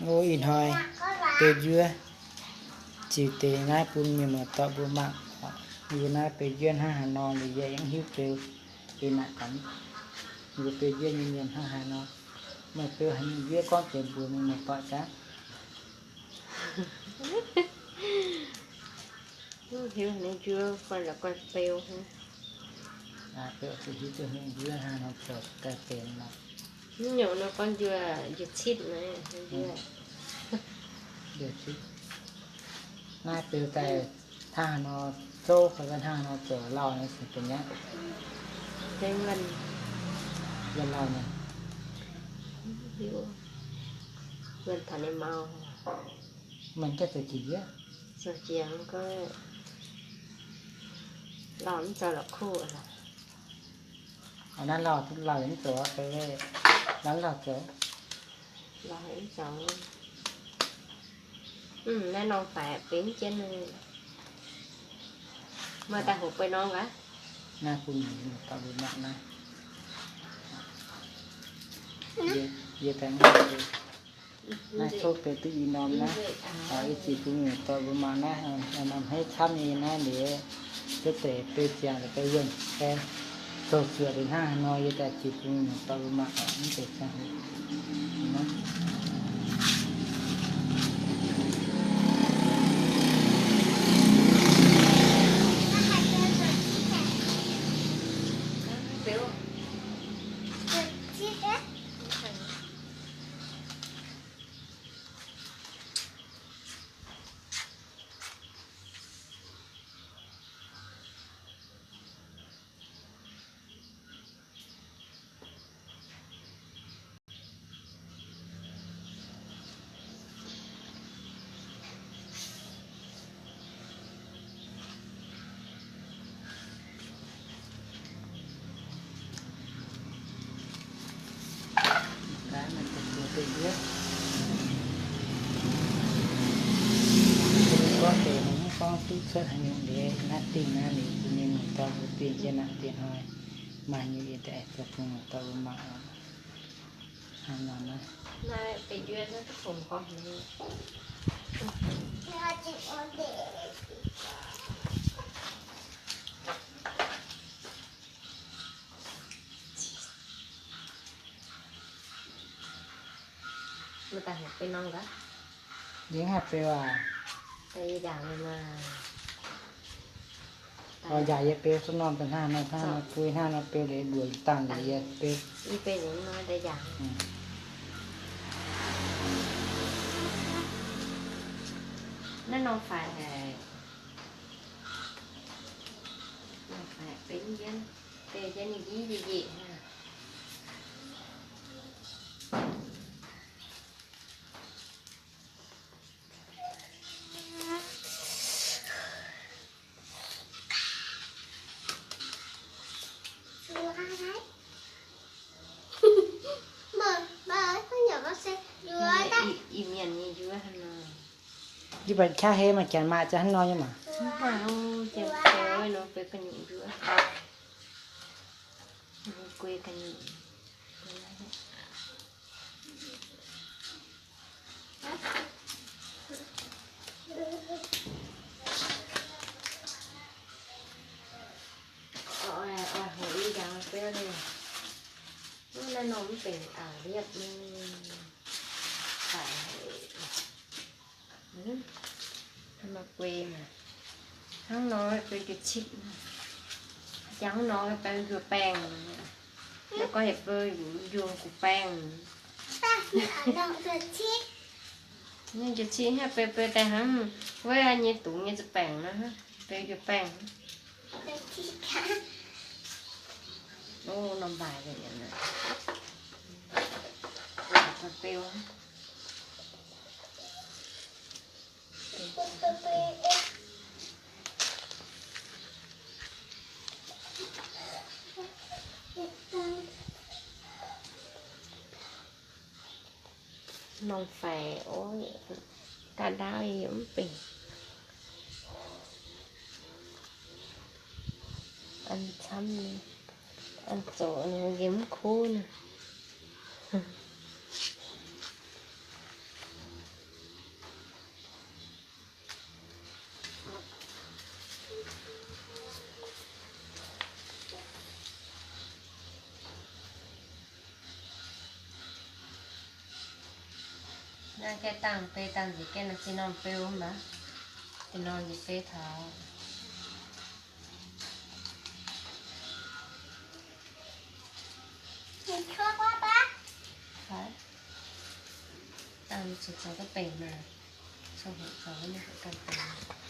Ov, ih hnoi beu njuov ziux deix naaiv bun mienh muoz-doic mbuo mangc. Yie naaiv beu njuov hnangv haaix nor liuz yie mv hiuv beu. Yie naaic gorngv mbuo beu njuov nyei mienh hnangv haaix nor. Meih beu haaix nyungc njuov gorngv deix mbuox mienh muoz-doic gaax. Mv hiuv ninh njuov guanh la'guanh beu. Beu hiuv duqv ninh njuov hnangv nor zoux ga'benx nor. Mv nyungc nor gorngv njuov, njuov citv naaiv, njuov. Njuov citv. Naaiv beu daaih hnangv haaix nor zouv fai hnangv haaix nor zoux lauh nyei cingx benx nyaqv. Yie lauh nyei. Wuonh taux ninh mau. Meih jaav zoux jiex yie? Zoux jiex mv gorngv lauh mv zoux la'kuqv. Naaiv lauh, lauh mv zoux, lauh, lauh zoux. Lauh mv zoux. Naaiv norm faix benx jienv. Meih daaih hoqc beiv norm gaax. Naaiv bun mienh muoz-doic mbuo mangc naaiv. Yie, yie daaih mv Naaiv tov beu duqv i norm naaiv, oix i zic bun mienh muoz-doic mbuo mangc naaiv, norm hneiv camv nyei naaiv liuz, cuotv deix beu ziangx deix beu wuonh, zoux zuoqc liuz hnangv haaix nor yie daaih zic bun mienh muoz-doic mbuo mangc oc, mv deix ziangh hoc. Gorngv deix mv gorngv duqv cuotv haaix nyungc liuz, naaiv dingh naaiv liuz, bun mienh muoz-doic mbuo dingh jienv naaiv dingh hnoi, maaih nyungc yie daaih zoux bun muoz-doic mbuo mangc oc. Hnangv nor naaiv. Yie mv haih beu aac. Oix njaaux yie beu duqv norm daaih hnangv nor, hnangv nor bui, hnangv nor beu liuz mbuox dangh liuz yie beu. Naaiv norm faix haic. Norm faix benx jienv, beu jienv ninh njiec njiec njiec hnangv. Ih, ih mienh nyei njuov hnangv nor. Yie baac qaqv hei maaih janx maaih za'hnangv nor nyei maah. Mv baac janx zoux nor beu ga'nyungc njuov. Guei ga'nyungc. Oix, oix hoqc i njaaux beu ninh. Naaiv norm mv benx a'liepv nyei. Maaih guei maah. Hnangv nor beu njuov citv. Jangx hnangv nor beu njuov baengh. Naaiv gorngv heuc beu njuov gux baengh. Nyei njuov citv hnangv beu, beu daaih hnangv wuov nyei dungz nyei za'baengc nor, beu njuov baengh. Ov, norm mbaaix beu. Norm faix ov, daaih ndaauv yie mv benx. An camv, an zoqc nor yie mv kuv nor. Naaiv gaeqv dangh beiv dangh nziex gaeqv naaiv, zinh norm beu mv baac, zinh norm nziex beiv taux. Dangh zuqc zoux duqv benx maah, zoux haic zoux wuov nyei haic ganh benx.